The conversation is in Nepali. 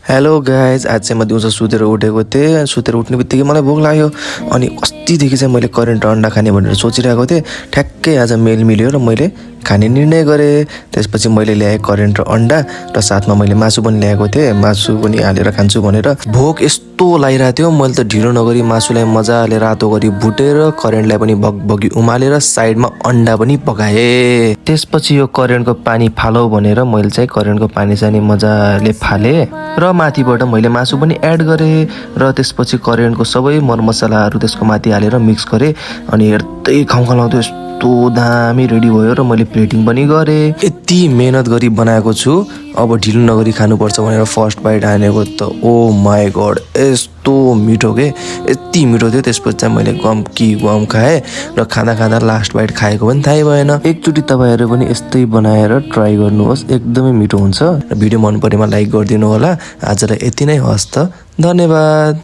हेलो गाइज, आज चाहिँ म दिउँसो सुतेर उठेको थिएँ। सुतेर उठ्ने बित्तिकै मलाई भोक लाग्यो अनि अस्तिदेखि चाहिँ मैले करेन्ट अन्डा खाने भनेर सोचिरहेको थिएँ। ठ्याक्कै आज मेल मिल्यो र मैले खाने निर्णय गरेँ। त्यसपछि मैले ल्याएँ करेन्ट र अन्डा र साथमा मैले मासु पनि ल्याएको थिएँ। मासु पनि हालेर खान्छु भनेर भोक यस्तो लागिरहेको थियो। मैले त ढिलो नगरी मासुलाई मजाले रातो गरी भुटेर करेन्टलाई पनि भगभगी उमालेर साइडमा अन्डा पनि पकाएँ। त्यसपछि यो करेन्टको पानी फालौ भनेर मैले चाहिँ करेन्टको पानी चाहिँ मजाले फालेँ र माथिबाट मैले मासु पनि एड गरेँ र त्यसपछि करेन्टको सबै मरमसलाहरू त्यसको माथि हालेर मिक्स गरेँ अनि हेर्दै खाउँखालाउँदै यस्तो दामी रेडी भयो र मैले प्लेटिङ पनि गरेँ। यति मेहनत गरी बनाएको छु, अब ढिलो नगरी खानुपर्छ भनेर फर्स्ट बाइट हानेको त ओ माई गॉड यस्तो मिठो के, यति मिठो थियो। त्यसपछि चाहिँ मैले गम खाएँ र खाँदा खाँदा लास्ट बाइट खाएको पनि थाहै भएन। एकचोटि तपाईँहरू पनि यस्तै बनाएर ट्राई गर्नुहोस्, एकदमै मिठो हुन्छ। र भिडियो मन परेमा लाइक गरिदिनु होला। आजलाई यति नै, हस् त, धन्यवाद।